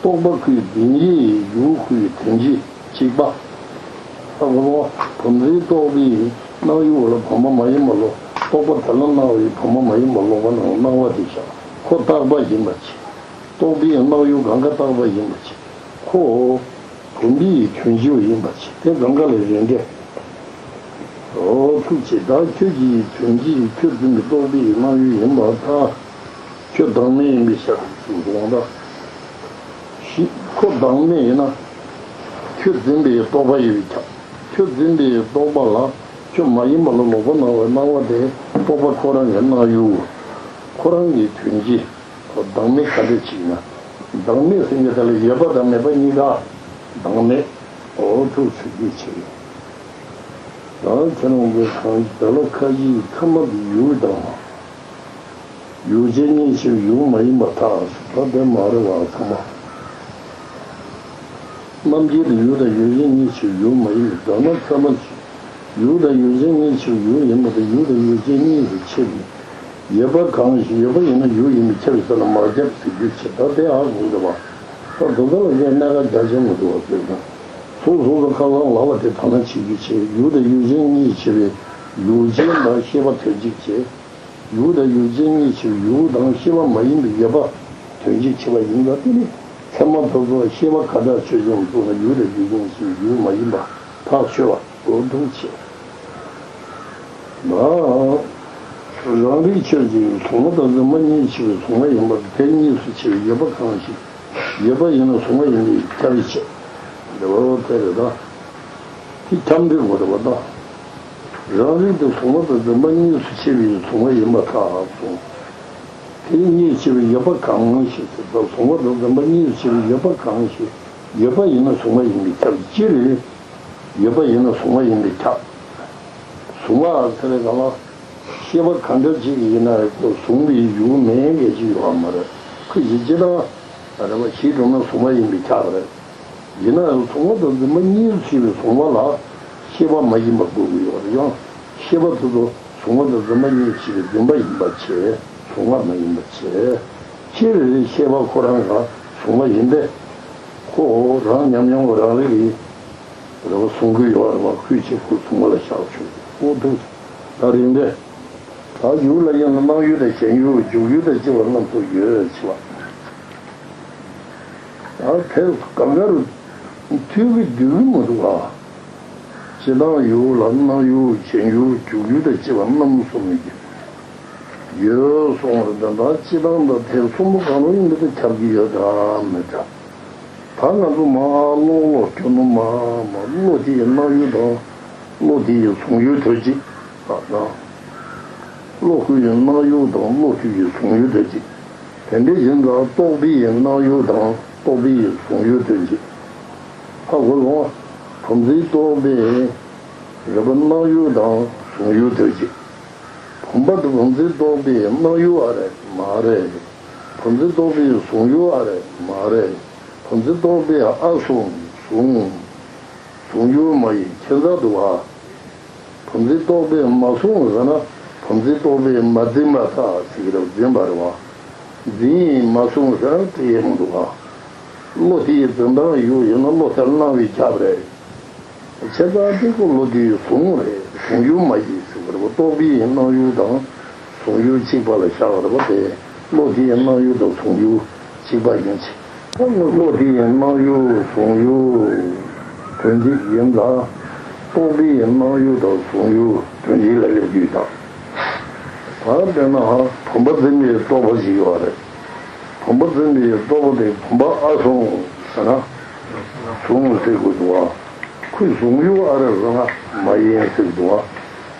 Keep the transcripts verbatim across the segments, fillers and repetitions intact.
རྟོག་པ་ཁོའི་བདེན་བཞིའི་རྒྱུ་ཁོའི་དོན་སྤྱི་གཅིག་པ། ད་གོ་བ། བུམ་འཛིན་རྟོག་པའི་སྣང་ཡུལ་ལ་བུམ་པ་མ་ཡིན་པ་ལོ། རྟོག་པ་དེ་ལ་སྣང་བའི་བུམ་པ་མ་ཡིན་པ་ལོག་པ་ནང་སྣང་བ་དེ་བཞག་ཁོ་རྟག་པ་ཡིན་པ་ཅི། རྟོག་པའི་སྣང་ཡུལ་གང་ག་རྟག་པ་ཡིན་པ་ཅི། ཁོ། བུམ་པའི་དོན་སྤྱི་ཡིན་པ་ཅི། དེ་གང་ག་ལ་རེ་འདྲ། འོ་ཐུགས་རྗེ། ད་ཁྱོད་ཀྱི་དོན་སྤྱི་ཁྱོད་འཛིན་པའི་རྟོག་པའི་སྣང་ཡུལ་ཡིན་པར་ཐལ། ཁྱོད་བདག་མེད་ཡིན་པའི་ཕྱིར་ཞེས་གསུངས་པ། ཞེས་ཁོ་བདག་མེད་ཡིན་ན། ཁྱོད་འཛིན་པའི་རྟོག་པ་ཡིན་པས་ཁྱབ། ཁྱོད་འཛིན་པའི་རྟོག་པ་ལ་ཁྱོད་མ་ཡིན་པ་ལ་ལོག་པར་སྣང་བའི་སྣང་བ་དེ་རྟོག་པ་ཁོ་རང་གི་སྣང་ཡུལ། ཁོ་རང་གི་དོན་སྤྱི། བདག་མེད་ག་འདྲ་ཅིག་ན། བདག་མེད་ཟེར་མཁན་དེ་ལ་ཡོད་པ་དང་མེད་པ་གཉིས་ཀ། བདག་མེད། འོ་ཐུགས་ཚིག་གིས་ཆེ། ད་ཁྱེད་རང་གི་གང་ཞིག་ད་ལོ་ཁ་ཅིག་ཁ་མ་དེ་ཡུལ་དང་། ཡུལ་ཅན་གཉིས་ཆེ་བའི་ཡུལ་མ་ཡིན་པར་ཐལ། ད་དེ་མ་རེད་བ་ཚང་མ། རྣམ་མཁྱེན་དུ་ཡུལ་དང་ཡུལ་ཅན་གཉིས་ཆེ་བའི་ཡུལ་མ་ཡིན་པར་ཐལ་ན་ཚད་མ་ཡུལ་དང་ཡུལ་ཅན་གཉིས་ཆེ་བའི་ཡུལ་ཡིན་པ་དང་ཡུལ་དང་ཡུལ་ཅན་གཉིས་སུ་ཕྱེ་བའི་ཡོད་པ་གང་ཞིག་ཡོད་པ་ཡིན་ན་ཡུལ་ཡིན་པས་ཁྱབ་ཟེར་ན་མ་ཁྱབ་ཟེར་རྒྱུ་ཆེ། ད་དེ་ཧ་གོ་འདུག་བ། ད་དེ་ཚོ་ལ་ངས་གནད་འགག་རྒྱ་ཆེན་མི་འདུག་བ་ཟེར་ན། སོ་སོ་སོ་ཁ་སང་ལབ་པ་དེ་དག་སྣང་བྱེད་རྒྱུ་ཆེ། ཡུལ་དང་ཡུལ་ཅན་གཉིས་ཆེ་བའི་ཡུལ་ཅན་དང་ཤེས་པ་དོན་གཅིག་བྱེད། ཡུལ་དང་ཡུལ་ཅན་གཉིས་ཆེ་བའི་ཡུལ་དང་ཤེས་པ་མ་ཡིན་པའི་ཡོད་པ་དོན་གཅིག་བྱེད་པ་ཡིན་ཙང་དེ་ནི་ཚད་མ་དེ་ཚོ་ཤེས་པ་ག་འདྲ་ཆོས་ཅན་བཙུགས་ན་ཡུལ་དང་ཡུལ་ཅན་གྱི་ཡུལ་མ་ཡིན་པ་ཐག་ཆོད་པ་འོ་འདུག་བྱེད། ན། རང་རིག་ཆོས་ཅན་གཟུང་བ་དང་འཛིན་པ་གཉིས་ཆེ་བའི་གཟུང་བ་ཡིན་པ་དེ་གཉིས་སུ་ཕྱེ་བའི་ཡོད་པ་གང་ཞིག་ཡོད་པ་ཡིན་ན་གཟུང་བ་ཡིན་པས་ཁྱབ་བྱེད། འདི་བ་དེ་རེད་ད། དེ་ཁྱབ་འདོད་དགོས་རེད་བ་ད། རང་རིག་དེ་གཟུང་བ་དང་འཛིན་པ་གཉིས་སུ་ཕྱེ་བའི་གཟུང་བ་ཡིན་པར་ཐལ་གསུངས། དེ་གཉིས་ཕྱེ་བའི་ཡོད་པ་གང་ཞིག་ཟེར་ད་གཟུང་བ་དང་འཛིན་པ་གཉིས་སུ་ཕྱེ་བའི་ཡོད་པ་གང་ཞིག་ཡོད་པ་ཡིན་ན་གཟུང་བ་ཡིན་པས་ཁྱབ་ཅི་རེད། ཡོད་པ་ཡིན་ན་གཟུང་བ་ཡིན་པས་ཁྱབ། གཟུང་བ་ཟེར་བའི་སྒང་ལ། ཤེས་པ་གང་འདྲ་ཅིག་ཡིན་ན་ཁོ་གཟུང་བའི་ཡུལ་མེད་མཁན་ཅིག་ཡོད་མ་རེད། ཁོ་ཡི་ཅི་དང་། རེད་བ་ཞིག་གྲུབ་ན་གཟུང་བ་ཡིན་པས་ཁྱབ་རེད། ཡིན་ན་ཡང་གཟུང་བ་དང་འཛིན་པ་གཉིས་སུ་ཕྱེ་བའི་གཟུང་བ་ལ་ཤེས་པ་མ་ཡིན་པ་དགོས་ཀྱི་ཡོད་རེད། ཡང་ཤེས་པ་དེ་ཚོ་གཟུང་བ་དང་འཛིན་པ་གཉིས་སུ་ཕྱེ་བའི་འཛིན་པ་ཡིན་པ་བྱས་གཟུང་བ་མ་ཡིན་པ་བྱས། ཅི་རེད་ཤེས་པ་ཁོ་རང་ག་གཟུང་བ་ཡིན་ཏེ། ཁོ་རང་ཉམས་མྱོང་གི་རང་རིག་གིས་རེ་བ་གཟུང་གི་ཡོད་རེད་བ། ཁོས་ཅིག་ཁོ་གཟུང་བ་ལ་བཞག་ཆོག་ཨོ་འདུག་ད་རིང་འདྲ། ད་ཡུལ་ལ་དབྱེ་ན་སྣང་ཡུལ་དང་ཞེན་ཡུལ་འཇུག་ཡུལ་དང་ལྕི་བ་རྣམས་སུ་ཡོད་ཅེས་པ། ད་དེ་གང་ག་རུ་མཐུད་ཀྱི་འདུག་གི་མི་འདུག་ཨ། སྤྱི་དང་ཡུལ་ལ་སྣང་ཡུལ་ཞེན་ཡུལ་འཇུག་ཡུལ་དང་ལྕི་བ་རྣམས་སུ་མི་འགྱུར། ཡོད་གསུངས་རེད་ད། སྤྱི་དང་ད་དེ་གསུམ་པོ་གང་རུང་ཡིན་པ་དེ་ཁྱབ་ཀྱི་ཡོད་དམ་མེད་དམ། ད་ང་ཚོ་མ་ཀློག་ཀློག་རྒྱུ་ནོ་མ་མ་བློ་དེ་ཡི་སྣང་ཡུལ་དང་བློ་དེ་ཡི་གཟུང་ཡུལ་དོན་གཅིག་ད་ན། བློ་ཁོ་ཡི་སྣང་ཡུལ་དང་བློ་དེ་ཡི་གཟུང་ཡུལ་དོན་གཅིག་དེ་འདྲ་ཡིན་ཙང་རྟོག་པའི་སྣང་ཡུལ་དང་རྟོག་པའི་གཟུང་ཡུལ་དོན་གཅིག་ཧ་གོ་སོང་ང་། བུམ་འཛིན་རྟོག་པའི་རེད་པ་སྣང་ཡུལ་དང་གཟུང་ཡུལ་དོན་གཅིག་བུམ་པ་དེ་བུམ་འཛིན་རྟོག་པའི་སྣང་ཡུལ་ཨ་རེད་མ་རེད། བུམ་འཛིན་རྟོག་པའི་གཟུང་ཡུལ་ཨ་རེད་མ་རེད། བུམ་འཛིན་རྟོག་པས་ཨ་གཟུང་གཟུང་། གཟུང་ཡུལ་མ་ཡིན་ཁྱད་མཚར་འདུག་ཨ། བུམ་འཛིན་རྟོག་པས་མ་གཟུང་ཟེར་ན་བུམ་འཛིན་རྟོག་པས་མ་འཛིན་པར་ཐལ་ཟེར་གྱི་རེད། འཛིན་པ་རེད་བ། འཛིན་ཡིན་མ་གཟུང་ཟེར་ན་དེ་ཡིན་མི་འདུག་ཨ། བློ་དེ་ཡི་འཛིན་སྟངས་ཡུལ་ཡིན་ན་བློ་དེར་སྣང་བའི་ཁྱབ་རེད། བྱས་ཙང་དེ་ཀོ་བློ་དེ་ཡི་གཟུང་རེད། གཟུང་ཡུལ་མ་ཡིན་ཟེར་བ་རེད་བ། རྟོག་པའི་སྣང་ཡུལ་དང་གཟུང་ཡུལ་གཅིག་པ་ལ་བཞག་པ་རེད་བ། དེ་བློ་དེ་ཡི་སྣང་ཡུལ་དང་གཟུང་ཡུལ་གཅིག་པ་ཡིན་ཕྱིར། བློ་དེ་ཡི་སྣང་ཡུལ་གཟུང་ཡུལ་དོན་གཅིག་ཡིན་ཙང་རྟོག་པའི་སྣང་ཡུལ་དང་གཟུང་ཡུལ་དོན་གཅིག་ལ་སླེབས་རྒྱུ་དང་། ད་དཔེར་ན་བུམ་པ་འཛིན་པའི་རྟོག་པ་ཞིག་ཡོད་རེད། བུམ་པ་འཛིན་པའི་རྟོག་པ་དེ་བུམ་པ་ཨ་གཟུང་ཟེར་ན་གཟུང་ཟེར་དགོས་འདུག་བ། ཁོས་གཟུང་ཡུལ་ཨ་རེད་ཟེར་ན་མ་ཡིན་ཟེར་འདུག་བ།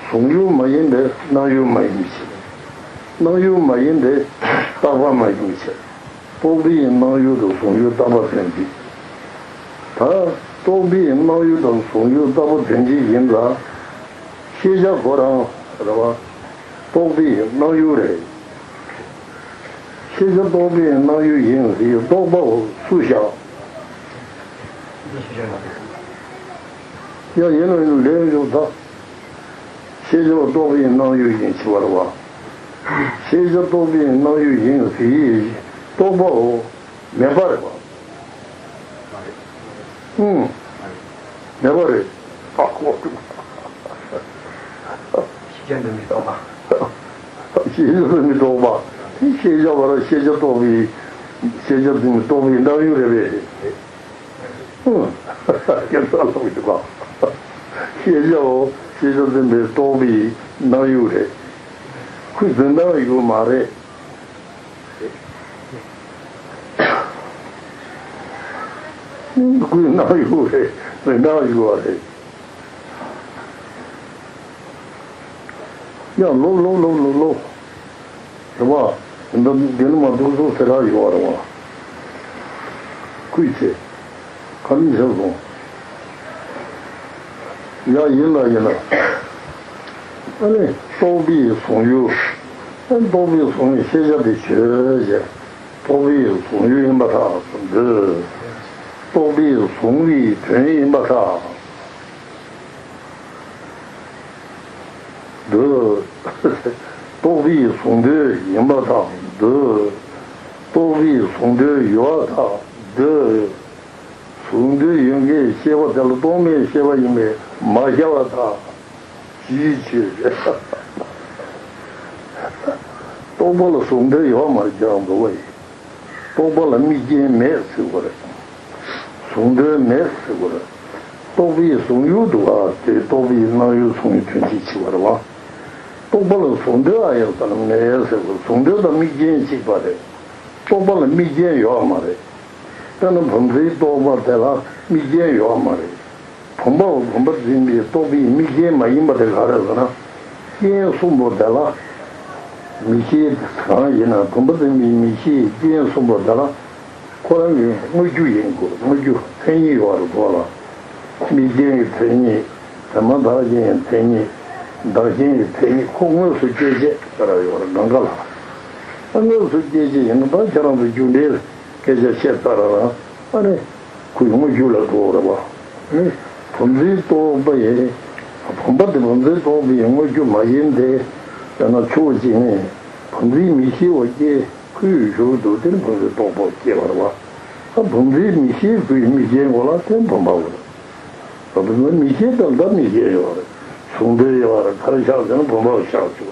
གཟུང་ཡུལ་མ་ཡིན་པས་སྣང་ཡུལ་མ་ཡིན་ཕྱིར། སྣང་ཡུལ་མ་ཡིན་པས་རྟག་པ་མ་ཡིན་ཕྱིར། རྟོག་པའི་སྣང་ཡུལ་དང་གཟུང་ཡུལ་རྟག་པ་དོན་གཅིག་ད་རྟོག་པའི་སྣང་ཡུལ་དང་གཟུང་ཡུལ་རྟག་པ་དོན་གཅིག་ཡིན་ཙང་། ཤེས་བྱ་ཁོ་རང་རེད་བ། རྟོག་པའི་སྣང་ཡུལ་རེད། ཤེས་བྱ་རྟོག་པའི་སྣང་ཡུལ་ཡིན་ཟེར་རྟོག་པ་སུ་བཞག་ཡང་ཡིན་ནོ་ཡིན་ལས་ཡོད་ད། ཤེས་བྱ་རྟོག་པའི་སྣང་ཡུལ་ཡིན་ཕྱིར་བ་རེད་བ། ཤེས་བྱ་རྟོག་པའི་སྣང་ཡུལ་ཡིན་ཟེར་རྟོག་པའོ་མེད་པ་རེད་བ། ཨུམ། མེད་པ་རེད། ཨ་ཁོ། ཤེས་བྱ་འདི་མི་རྟོག་པ། ཤེས་བྱ་འདི་མི་རྟོག་པ། ཤེས་བྱ་བ་ལ་ཤེས་བྱ་རྟོག་པའི། ཤེས་བྱ་འདི་མི་རྟོག་པའི་སྣང་ཡུལ་རེད་པས། ཨུམ། སྐད་ཆ་ལོག་ཡོད་པ། ཤེས་བྱའོ། ཤེས་བྱ་འདི་མི་རྟོག་པའི་སྣང་ཡུལ་རེད། ཁོའི་འཛིན་སྟངས་ཡོད་མ་རེད། ཀུན་སྣང་ཡོད་རེད། རིན་ཐང་ཡོད་རེད། ཡང་ལོ་ལོ་ལོ་ལོ་ལོ། རེད་བ། འདི་འདི་ནི་མ་འདུག་སོང་ཟེར་ར་ཡོད་རེད་བ། ཁུལ་ཆེ། ག་རེ་བྱས་སོང་། ཡ་ཡིན་ལ་ཡིན་ལ། ཨ་ནི་རྟོག་པའི་གཟུང་ཡུལ། ཨ་རྟོག་པའི་གཟུང་བའི་ཤེས་བྱ་དེ་ཆོས་ཅན། རྟོག་པའི་གཟུང་ཡུལ་ཡིན་པར་ཐལ་འདོད། རྟོག་པའི་གཟུང་བའི་དོན་ཡིན་པར་ཐལ་འདོད། རྟོག་པའི་གཟུང་འདོད་ཡིན་པར་ཐལ་འདོད། རྟོག་པའི་གཟུང་འདོད་ཡོད་པར་ཐལ་འདོད། གཟུང་འདོད་ཡོད་མཁན་ཤེས་པ་དེ་ལ་རྟོག་མེད་ཤེས་པ་ཡིན་པས་མ་ཁྱབ་པར་ཐལ། ཅིའི་ཕྱིར། རྟོག་པ་ལ་གཟུང་འདོད་ཡོད་མ་རེད་ཀྱང་འགྲོ་བ་ཡིན། རྟོག་པ་ལ་དམིགས་རྐྱེན་མེད་ཟེར་བ་རེད། གཟུང་འདོད་མེད་ཟེར་བ་རེད། རྟོག་པའི་གཟུང་ཡུལ་འདུག་ག་དེ་རྟོག་པའི་སྣང་ཡུལ་གཟུང་ཡུལ་དོན་གཅིག་བྱེད་པ་རེད་བ། རྟོག་པ་ལ་གཟུང་འདོད་ཨ་ཡོད་ཙང་མེད་ཟེར་བ། གཟུང་འདོད་དང་དམིགས་རྐྱེན་གཅིག་པ་རེད། རྟོག་པ་ལ་དམིགས་རྐྱེན་ཡོད་མ་རེད། དཔེར་ན་བུམ་འཛིན་རྟོག་པ་དེ་ལ་དམིགས་རྐྱེན་ཡོད་མ་རེད། བུམ་པའོ། བུམ་པ་འཛིན་པའི་རྟོག་པའི་དམིགས་རྐྱེན་མ་ཡིན་པ་དེ་ག་རེ་ཟེར་ན། རྐྱེན་གསུམ་པོ་དེ་ལ། མིག་ཤེས་གང་ཡིན་ན་བུམ་པ་འཛིན་པའི་མིག་ཤེས་རྐྱེན་གསུམ་པོ་དེ་ལ། ཁོ་རང་གི་དངོས་རྒྱུ་ཡིན་དགོས། དངོས་རྒྱུ་མཚན་ཉིད་ཡོད་རེད་དོ་ལ། དམིགས་རྐྱེན་གྱི་མཚན་ཉིད། དེ་མ་བདག་རྐྱེན་གྱི་མཚན་ཉིད། བདག་རྐྱེན་གྱི་མཚན་ཉིད་ཁོ་དངོས་སུ་སྐྱེད་བྱེད་ཟེར་ཡོད་རེད་གང་ག་ལ། ཨ་དངོས་སུ་སྐྱེད་བྱེད་ཡིན་ན་ད་ཁྱེད་རང་ཚོ་རྒྱུ་འབྲས་སྐད་ཆ་བཤད་ཚར་ར་རང་ཨ་ནི། ཁོའི་དངོས་རྒྱུ་ལ་འགྲོ་བ་རེད་བ། ཨེ། བུམ་འཛིན་རྟོག་པ་ཡིན། བུམ་པ་དེ་བུམ་འཛིན་རྟོག་པའི་དངོས་རྒྱུ་མ་ཡིན་ཏེ། དཔེར་ན་ཕྱོགས་གཅིག་ནས་བུམ་འཛིན་མིག་ཤེས་པ་སྐྱེ་ཁུལ་བཞུགས་འདུག་དེར་བུམ་འཛིན་རྟོག་པ་སྐྱེ་བ་རེད་བ། ཨ་བུམ་འཛིན་མིག་ཤེས་ཁུལ་དམིགས་རྐྱེན་གོ་ལ་དེ་བུམ་པ་བ་རེད། བུམ་འཛིན་མིག་ཤེས་དང་འདྲ་དམིགས་རྐྱེན་ཡོད་རེད། གཟུང་འདོད་ཡོད་རེད་ག་རེ་ཆགས་ཟེར་ན་བུམ་པ་བ་ཆགས་བཅུག་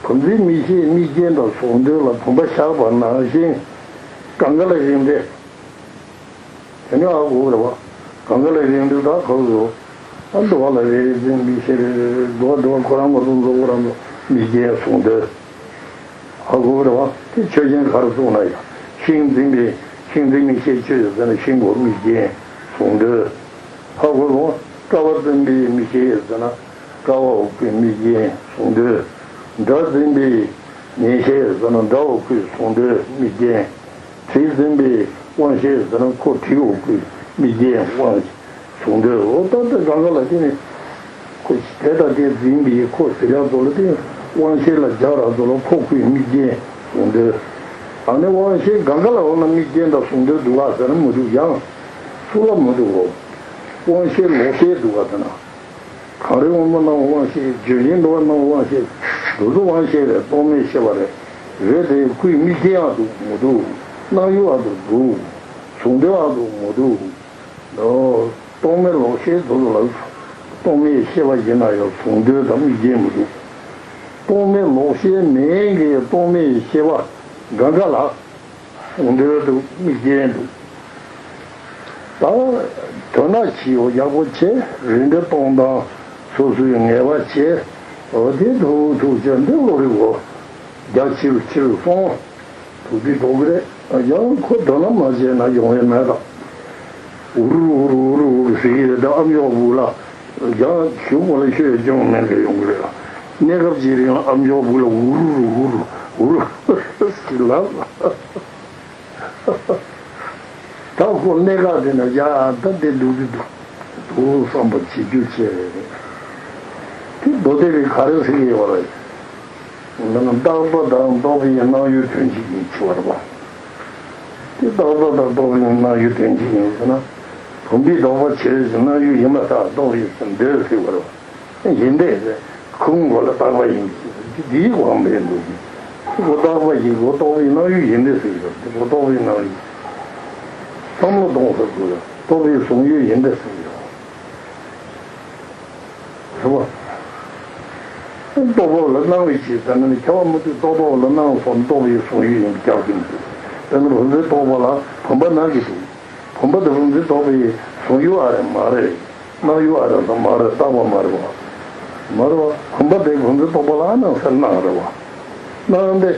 བུམ་འཛིན་མིག་ཤེས་དམིགས་རྐྱེན་དང་གཟུང་འདོད་ལ་བུམ་པ་བཞག་པ་ནང་བཞིན། གང་ག་ལ་རིགས་འགྲེ། དེ་ནི་ཨ་ཁུ་རེད་བ། གང་ག་ལ་རིགས་འགྲེ་ད་ཁོ་ཚོ། ཨ་འདུ་བ་ལ་རེ་རེ་འཛིན་མིག་ཤེས་རེ་རེ་རེ་འདུ་བ་འདུ་བ་ཁོ་རང་ཁོ་ཚོ་འཛོ་ཁོ་རང་ཚོ་དམིགས་རྐྱེན་གཟུང་འདོད། ཨ་ཁུ་རེད་བ། དེ་ཆོས་ཅན་ག་རེ་གསུངས་ན་ཡང་ཤིང་འཛིན་པའི་ཤིང་འཛིན་མིག་ཤེས་ཆོས་ཡོད་ཟེར་ན་ཤིང་གོ་དམིགས་རྐྱེན་གཟུང་འདོད། ཧ་གོ་སོང་། ཀ་བ་འཛིན་པའི་མིག་ཤེས་ཡོད་ཟེར་ན་ཀ་བའོ་ཁོའི་དམིགས་རྐྱེན་གཟུང་འདོད། སྒྲ་འཛིན་པའི་ཉན་ཤེས་ཡོད་ཟེར་ན་སྒྲའོ་ཁོའི་གཟུང་འདོད་དམིགས་རྐྱེན། དྲི་འཛིན་པའི་དབང་ཤེས་ཟེར་ན་ཁོ་དྲིའོ་ཁོའི་དམིགས་རྐྱེན་དབང་གཟུང་འདོད། འོ་ད་ལྟ་གང་ག་ལ་དེ་ནི་ཁོ་དེ་དང་དེ་འཛིན་པའི་ཁོ་ཟེར་ཡག་ཚོ་ལ་དེ་དབང་ཤེས་ལ་སྦྱར་ར་ཚོ་ལ་ཁོ་ཁོའི་དམིགས་རྐྱེན་གཟུང་འདོད། ཨ་ནི་དབང་ཤེས་གང་ག་ལ་འོ་ན་དམིགས་རྐྱེན་དང་གཟུང་འདོད་འདུག་ག་ཟེར་ན་མི་འདུག་ཡང་སུ་ལ་མི་འདུག་གོ། དབང་ཤེས་ལོག་ཤེས་འདུག་ག་ཟེར་ན། གང་རིག་དབང་པོ་རྣམས་དབང་ཤེས། བརྗོད་བྱའི་འགྲོ་བ་རྣམས་དབང་ཤེས། འདུ་འཛི་དབང་ཤེས་རེད། རྟོག་མེད་ཤེས་པ་རེད། རེད་དེ་ཁོའི་དམིགས་རྐྱེན་ཨ་འདུག་མི་འདུག་སྣང་ཡུལ་ཨ་འདུག་འདུག་གཟུང་འདོད་ཨ་འདུག་མི་འདུག་རྟོག་མེད་ལོག་ཤེས་འདུ་འཛི་ལ། རྟོག་མེད་ཤེས་པ་ཡིན་ན་ཡང་གཟུང་འདོད་དང་དམིགས་རྐྱེན་མི་འདུག་རྟོག་མེད་ལོག་ཤེས་མིན་གྱི་རྟོག་མེད་ཤེས་པ་གང་ག་ལ། གཟུང་འདོད་འདུག་དམིགས་རྐྱེན་འདུག་ད་དོན་ན་ཕྱིའོ་ཡག་པོ་བྱས་རིན་འདྲ་གཏོང་དང་སོ་སོའི་ངེས་པ་བྱས། འོ་དེ་ཐུག་ཐུག་བྱས་འདི་ལོ་རེ་འོ་རྒྱ་ཆེ་རུ་ཆེ་རུ་སོང་། ཐུག་དེ་འགྲོ་གི་རེད། ཡང་ཁོ་དོན་ན་མ་བྱས་ན་ཡོང་ཡས་མེད་ད། འུར་འུར་འུར་འུར་ཟེར་གི་རེད་ད་ཨ་མཆོག་བུ་ལ། རྒྱང་ཞུ་མོ་ལ་ཤོད་སྐྱོང་མེད་འདྲ་ཡོང་གི་རེད། གནས་སྐབས་ཀྱི་རིང་ལ་ཨ་མཆོག་བུ་ལ་འུར་འུར་འུར་འུར་ཟེར་ལབ། ད་ཁོ་གནས་སྐབས་དེ་ན་ཡ་ད་དེ་འདུག་གི་འདུག་འདུག་བསམ་པ་བྱེད་རྒྱུ་བྱས་རེད། དེ་མདོ་སྡེ་པའི་ག་རེ་ཟེར་གི་ཡོད་རེད། འདི་ནི་རྟག་པ་དང་རྟོག་པའི་སྣང་ཡུལ་དོན་གཅིག་ཡིན་ཞུ་བ་རེད་པ། དེ་རྟག་པ་དང་རྟོག་པའི་སྣང་ཡུལ་དོན་གཅིག་ཡིན་ཟེར་ན། བུམ་པས་དོགས་པ་བྱས་ཟིན་སྣང་ཡུལ་ཡིན་པར་ཐལ་རྟོག་ཡིན་ཟེར་འདོད་ཟེར་བ་རེད་པ། ཡིན་ཏེ་ཁོང་གོ་ལ་རྟག་པ་ཡིན་ཟེར་འདིའི་དབང་པོའི་འདུག་གི། ཁོ་རྟག་པ་ཡིན་གོ་རྟོག་པའི་སྣང་ཡུལ་ཡིན་ཏེ་ཟེར་གི་རེད་དེ་ཁོ་རྟོག་པའི་སྣང་ཡུལ། བསམ་བློ་གཏོང་ཟེར་དགོས་ལ། རྟོག་པའི་གཟུང་ཡུལ་ཡིན་པས་ཟེར་གྱི་ཡོད། རེད་པ། རྟོག་པ་ལ་སྣང་བའི་ཕྱིར་ཟེར་ན་ནི་ཁྱབ་པ་མུ་སྟེགས་རྟོག་པ་ལ་སྣང་བ་སོགས་རྟོག་པའི་གཟུང་ཡུལ་ཡིན་པས་ཁྱབ་ཀྱི་མི་འདུག་དེ་ནི་བུམ་འཛིན་རྟོག་པ་ལ་བུམ་པ་སྣང་གི་འདུག་བུམ་པ་དེ་བུམ་འཛིན་རྟོག་པའི་གཟུང་ཡུལ་ཨ་རེད་མ་རེད། སྣང་ཡུལ་ཨ་རེད་དང་མ་རེད། རྟག་པ་མ་རེད་པ། མ་རེད་པ། བུམ་པ་དེ་བུམ་འཛིན་རྟོག་པ་ལ་སྣང་ཟེར་སྣང་རེད་པ། སྣང་སྟེ།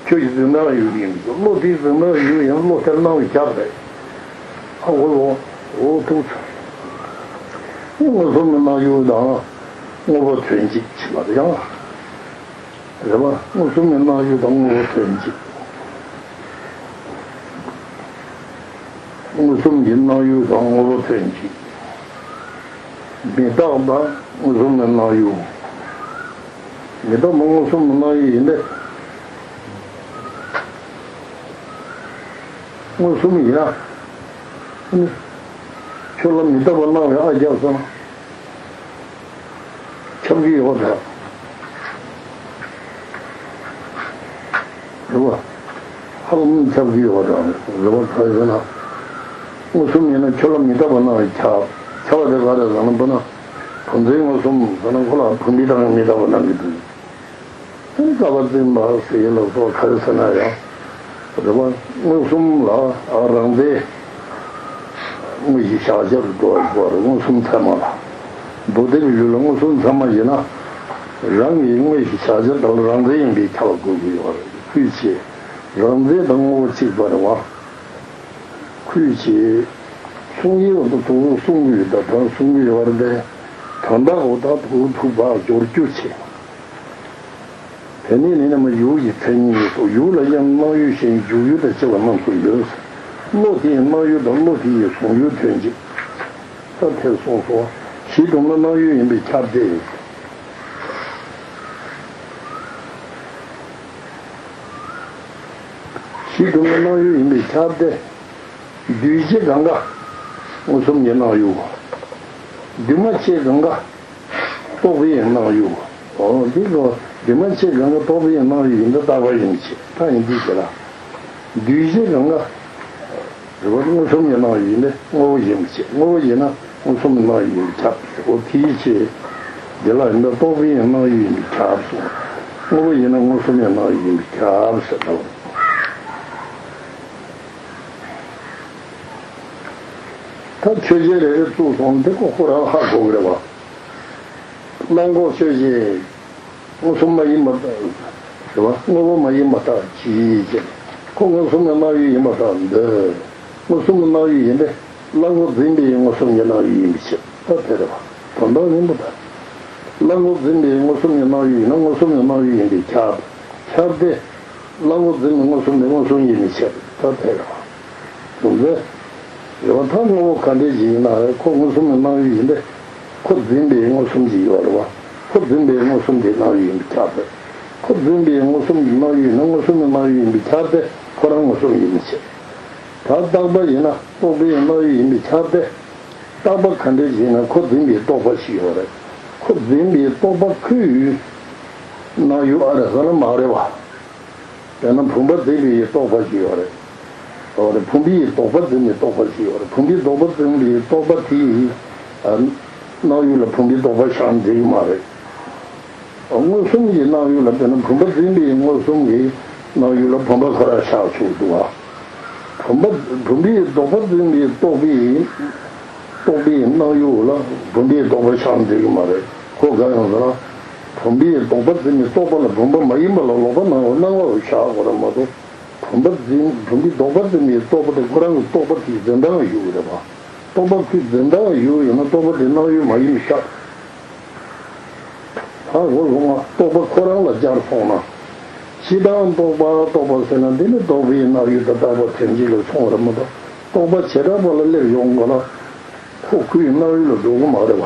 ཁྱོད་ཀྱི་འཛིན་སྟངས་ཡུལ་ཡིན་འདུག་བློ་དེའི་འཛིན་སྟངས་ཡུལ་ཡིན། བློ་དེར་སྣང་བའི་ཁྱབ་རེད། ཨ་འོ་ལོ། འོ་ཐུག་ཚར། མངོན་སུམ་གྱི་སྣང་ཡུལ་དང་དངོས་པོ་དོན་གཅིག་ཕྱིན་པ་དེ་ཡང་། རེད་པ། མངོན་སུམ་གྱི་སྣང་ཡུལ་དང་དངོས་པོ་དོན་གཅིག་མངོན་སུམ་གྱི་སྣང་ཡུལ་དང་དངོས་པོ་དོན་གཅིག་མི་རྟག་པ་མངོན་སུམ་གྱི་སྣང་ཡུལ། མི་རྟག་པ་མངོན་སུམ་གྱི་སྣང་ཡུལ་ཡིན་ཏེ། མངོན་སུམ་ཡིན་ན། ཁྱོད་ལ་མི་རྟག་པ་སྣང་བའི་ཨ་རྒྱབ་སོང་ན། ཁྱབ་ཀྱི་ཡོད་པ་འདྲ། རེད་པ། ཧ་ལམ་ཁྱབ་ཀྱི་ཡོད་པ་འདྲ། རེད་པ། ག་རེ་ཟེར་ན། མངོན་སུམ་ཡིན་ན་ཁྱོད་ལ་མི་རྟག་པ་སྣང་བའི་ཁྱབ། ཁྱབ་པ་དེ་ག་རེ་ཟེར་ན། དཔེར་ན། བུམ་འཛིན་མངོན་སུམ་ཟེར་ན་ཁོ་ལ་བུམ་པའི་སྟེང་ནས་མི་རྟག་པ་སྣང་གི་འདུག་དེ་ནི་སྐལ་པ་འཛིན་པ་ཟེར་ལ་སོགས་ག་རེ་ཟེར་ན་ཡང་། རེད་པ། མངོན་སུམ་ལ་རང་རྫས་དངོས་གཞི་གཞལ་བྱ་རུ་འགྲོ་བར་གོ་བར། མངོན་སུམ་ཚད་མ་ལ། མདོ་སྡེ་པའི་ལུགས་ལ་མངོན་སུམ་ཚད་མ་ཡིན་ན། རང་གི་དངོས་གཞི་གཞལ་བྱ་དག་ལ་རང་རྫས་ཡིན་པས་ཁྱབ་པ་དགོས་ཀྱི་ཡོད་རེད། ཁུལ་བྱས། རང་རྫས་དང་དངོས་པོ་གཅིག་པ་རེད་པ། ཁུལ་བྱས། གསུང་ཡིག་འོག་ཏུ་དུ་གསུང་གི་ཡོད། ད་དོན་གསུང་གི་ཡོད་རེད་པས། དོན་དག་འོག་ཏུ་དུ་ཐུག་པ་སྦྱོར་རྒྱུ་བྱས། དེ་ནས་ནི་རྣམ་དབྱེ་ཡུལ་གྱི་མཚན་ཉིད་སོགས། ཡུལ་ལ་ཡང་སྣང་ཡུལ་གཞན་འཇུག་ཡུལ་དང་བཅས་པ་རྣམས་སུ་ཡོད། བློ་དེའི་སྣང་ཡུལ་དང་བློ་དེ་ཡི་གཟུང་ཡུལ་དོན་གཅིག་ད་དེར་གསུངས་སོ། གཞི་གྲུབ་ན་སྣང་ཡུལ་ཡིན་པས་ཁྱབ་སྟེ། གཞི་གྲུབ་ན་སྣང་ཡུལ་ཡིན་པས་ཁྱབ་སྟེ། འདུས་བྱས་གང་ག་མངོན་སུམ་གྱི་སྣང་ཡུལ། འདུས་མ་བྱས་གང་ག་རྟོག་པའི་སྣང་ཡུལ། འོ་འདི་གོ། འདུས་མ་བྱས་གང་ག་རྟོག་པའི་སྣང་ཡུལ་ཡིན་ན་རྟག་པ་ཡིན་ཕྱིར། ད་ཡིན་འདི་ཞེས་ལ། འདུས་བྱས་གང་ག་རེད་པ། མངོན་སུམ་གྱི་སྣང་ཡུལ་ཡིན་ཏེ་དངོས་པོ་ཡིན་པའི་ཕྱིར། དངོས་པོ་ཡིན་ན་མངོན་སུམ་གྱི་སྣང་ཡུལ་ཡིན་པས་ཁྱབ། འོ་དེའི་ཕྱིར། འདི་ལ་ཡིན་ན་རྟོག་པའི་སྣང་ཡུལ་ཡིན་པས་ཁྱབ་གསུངས། དངོས་པོ་ཡིན་ན་མངོན་སུམ་གྱི་སྣང་ཡུལ་ཡིན་པས་ཁྱབ་ཟེར་ལ། ད་ཆོས་ཅན་རེ་རེ་བཙུགས་སོང་། འདི་ཁོ་ཁོ་རང་ཧ་གོ་གི་རེད་པ། གླང་གོག་ཆོས་ཅན། མངོན་སུམ་མ་ཡིན་པར་ཐལ། རེད་པ། དངོས་པོ་མ་ཡིན་པར་ཐལ་གྱི་ཅེས། ཁོ་མངོན་སུམ་གྱི་སྣང་ཡུལ་ཡིན་པར་ཐལ་འདོད། མངོན་སུམ་གྱི་སྣང་ཡུལ་ཡིན་ཏེ། གླང་གོག་འཛིན་པའི་མངོན་སུམ་གྱི་སྣང་ཡུལ་ཡིན་པའི་ཕྱིར། ད་དེ་རེད་པ། དོན་དག་ཡིན་པར་ཐལ། གླང་གོག་འཛིན་པའི་མངོན་སུམ་གྱི་སྣང་ཡུལ་ཡིན་ན་མངོན་སུམ་གྱི་སྣང་ཡུལ་ཡིན་པས་ཁྱབ། ཁྱབ་སྟེ། གླང་གོག་འཛིན་པའི་མངོན་སུམ་དེ་མངོན་སུམ་ཡིན་པའི་ཕྱིར། ད་དེ་རེད་པ། རེད་པ། ད་དངོས་པོ་ག་འདྲ་ཞིག་ཡིན་ན་རེད། ཁོ་མངོན་སུམ་གྱི་སྣང་ཡུལ་ཡིན་ཏེ། ཁོ་འཛིན་པའི་མངོན་སུམ་ཅིག་ཡོད་རེད་པ། ཁོ་འཛིན་པའི་མངོན་སུམ་དེ་སྣང་ཡུལ་ཡིན་པས་ཁྱབ་པས། ཁོ་འཛིན་པའི་མངོན་སུམ་གྱི་སྣང་ཡུལ་ཡིན་ན་མངོན་སུམ་གྱི་སྣང་ཡུལ་ཡིན་པས་ཁྱབ་སྟེ། ཁོ་རང་མངོན་སུམ་ཡིན་པའི་ཕྱིར། ད་རྟག་པ་ཡིན་ན་རྟོག་པའི་སྣང་ཡུལ་ཡིན་པས་ཁྱབ་སྟེ། རྟག་པ་ག་འདྲ་ཞིག་ཡིན་ན་ཁོ་འཛིན་པའི་རྟོག་པ་ཞིག་ཡོད་རེད། ཁོ་འཛིན་པའི་རྟོག་པ་ཁོའི་སྣང་ཡུལ་ཨ་རེད་ཟེར་ན་མ་རེད་པ། དཔེར་ན་བུམ་པ་འཛིན་པའི་རྟོག་པ་ཞིག་ཡོད་རེད། ཡོད་རེད། བུམ་པའི་རྟོག་པ་འཛིན་པའི་རྟོག་པ་ཞིག་ཡོད་རེད། བུམ་པའི་རྟོག་པ་འཛིན་པའི་རྟོག་པ་དེའི་ཨ་སྣང་ཡུལ་ལ་བུམ་པའི་རྟོག་པ་བཞག་འགྲིག་གི་མ་རེད། མངོན་སུམ་གྱི་སྣང་ཡུལ་ལ། དཔེར་ན་བུམ་པ་འཛིན་པའི་མངོན་སུམ་གྱི་སྣང་ཡུལ་ལ་བུམ་པ་ཁོ་རང་བཞག་ཆོག་འདུག་བ། བུམ་པ། བུམ་པའི་རྟོག་པ་འཛིན་པའི་རྟོག་པའི། རྟོག་པའི་སྣང་ཡུལ་ལ་བུམ་པའི་རྟོག་པ་བཞག་འགྲིག་གི་མ་རེད། ཁོ་ག་ཡོང་ཟེར་ན། བུམ་པའི་རྟོག་པ་འཛིན་པའི་རྟོག་པ་ལ་བུམ་པ་མ་ཡིན་པ་ལ་ལོག་པར་སྣང་བ་སྣང་བ་བཞག་དགོས་རེད་མ་གཏོགས། བུམ་པ་འཛིན། བུམ་པའི་རྟོག་པ་འཛིན་པའི་རྟོག་པ་དེ་ཁོ་རང་གི་རྟོག་པ་དེའི་འཛིན་སྟངས་ཡུལ་རེད་པ། རྟོག་པ་ཁོའི་འཛིན་སྟངས་ཡུལ་ཡིན་ན་རྟོག་པ་དེ་སྣང་ཡུལ་མ་ཡིན་པས་ཁྱབ། ད་འོ་ལོང་བ་རྟོག་པ་ཁོ་རང་ལ་སྦྱར་སོང་ན། སྤྱིར་བཏང་རྟོག་པ་རྟོག་པ་ཟེར་ན་འདི་ནི་རྟོག་པའི་སྣང་ཡུལ་དང་རྟག་པ་དོན་གཅིག་ལ་མཚུངས་པ་རེད་མ་གཏོགས། རྟོག་པ་བྱེ་བྲག་པ་ལ་སླེབས་ཡོང་དགོས་ན། ཁོ་ཁོའི་སྣང་ཡུལ་ལ་འགྲོ་གི་མ་རེད་པ།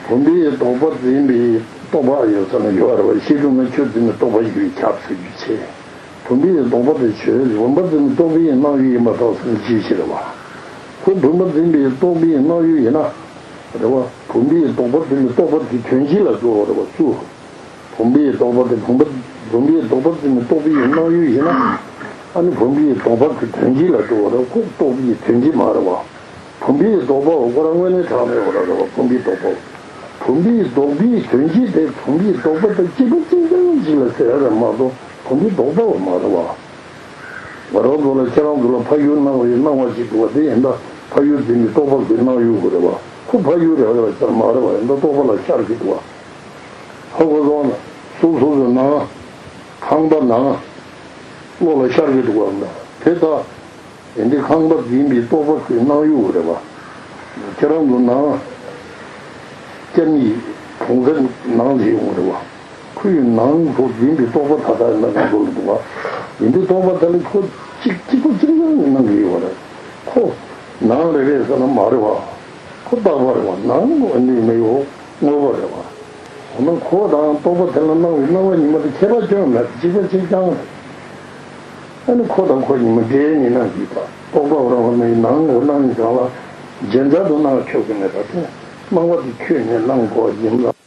བུམ་པའི་རྟོག་པ་འཛིན་པའི་རྟོག་པ་ཡོད་ས་ན་ཡོད་རེད་པ། གཞི་གྲུབ་ན་ཁྱོད་འཛིན་པའི་རྟོག་པ་ཡིན་པས་ཁྱབ་ཟེར་རྒྱུ་བྱས། བུམ་པའི་རྟོག་པ་དེ་ཁྱོད་བུམ་པ་འཛིན་པའི་རྟོག་པའི་སྣང་ཡུལ་ཡིན་པར་ཐལ་ཟེར་ན་ཅིའི་ཕྱིར་རེད་པ། ཁོ་བུམ་པ་འཛིན་པའི་རྟོག་པའི་སྣང་ཡུལ་ཡིན་ན། རེད་པ། བུམ་པའི་རྟོག་པ་འཛིན་པའི་རྟོག་པ་དེ་དོན་གཅིག་ལ་འགྲོ་བ་རེད་པ་སུ། བུམ་པའི་རྟོག་པ་དེ་བུམ་པ། བུམ་པའི་རྟོག་པ་འཛིན་པའི་རྟོག་པའི་སྣང་ཡུལ་ཡིན་ན། ཨ་ནི་བུམ་པའི་ལྡོག་པ་གི་དོན་སྤྱི་ལ་འགྲོ་བ་རེད། ཁོ་རྟོག་པའི་དོན་སྤྱི་མ་རེད་བ། བུམ་པའི་ལྡོག་པ་བ་ཁོ་རང་དངོས་གནས་དྲང་མེད་བ་རེད་བ། བུམ་པའི་ལྡོག་པ་བ། བུམ་པའི་ལྡོག་པའི་དོན་སྤྱི་དེ་བུམ་པའི་ལྡོག་པ་དང་གཅིག་པ་གཅིག་རྐྱང་གཅིག་ལ་ཟེར་ཡ་རེད་མ་གཏོགས་བུམ་པའི་ལྡོག་པ་བ་མ་རེད་བ། ང་རང་ཚོ་ལ་ཁྱེད་རང་ཚོ་ལ་ཕ་ཡུལ་སྣང་བའི་སྣང་བ་ཅིག་འདུག་བ། དེ་ཡིན་ད་ཕ་ཡུལ་འཛིན་པའི་རྟོག་པ་གི་སྣང་ཡུལ་དགོས་རེད་བ། ཁོ་ཕ་ཡུལ་རེད་བ་རེད་བ་ཅང་མ་རེད་བ། ཡིན་ད་རྟོག་པ་ལ་ཤར་གྱི་འདུག་བ། ཧ་གོ་སོང་ན། སོ་སོ་སོའི་ནང་ཁང་པ་ནང་བློ་ལ་ཤར་གྱི་འདུག་བ། དེ་ད་ཡིན་དེ་ཁང་པ་འཛིན་པའི་རྟོག་པ་གི་སྣང་ཡུལ་རེད་བ། ཁྱེད་རང་ཚོ་ནང་སྐྱ་མིའི་གྲོང་གསེབ་ནང་ལ་ཡོང་རེད་བ། ཁོའི་ནང་དུ་འཛིན་པའི་རྟོག་པ་ད་ལྟ་ཡིན་ན་ང་ཚོ་ལ་འདུག་བ། ཡིན་དེ་རྟོག་པ་དེ་ལ་ཁོ་གཅིག་གཅིག་པ་གཅིག་རྐྱང་གི་སྣང་གི་ཡོད་པ་རེད། ཁོ་ནང་རེད་རེད་ཟེར་ན་མ་རེད་བ། ཁོ་རྟག་པ་རེད་བ། ནང་ནི་མི་ཡོད་དངོས་པོ་རེད་བ། འོ་ན་ཁོ་དང་རྟོག་པ་དེ་ལ་སྣང་བའི་སྣང་བ་ཉིད་མ་དེ་ཁྱད་པར་ཅང་མེད། གཅིག་པ་གཅིག་རྐྱང་རེད། ཨ་ནི་ཁོ་དང་ཁོ་ཉིད་མ་འབྲེལ་ནི་སྣང་གི་པ། རྟོག་པ་འོ་རང་བ་མའི་ནང་འོ་སྣང་གི་སྒང་ལ་རྒྱན་ཆ་དུ་སྣང་ཆོག་གི་མེད་པ་དེ་སྣང་བ་དེ་ཁྱོད་ནས་སྣང་གོ་ཡིན་ལ།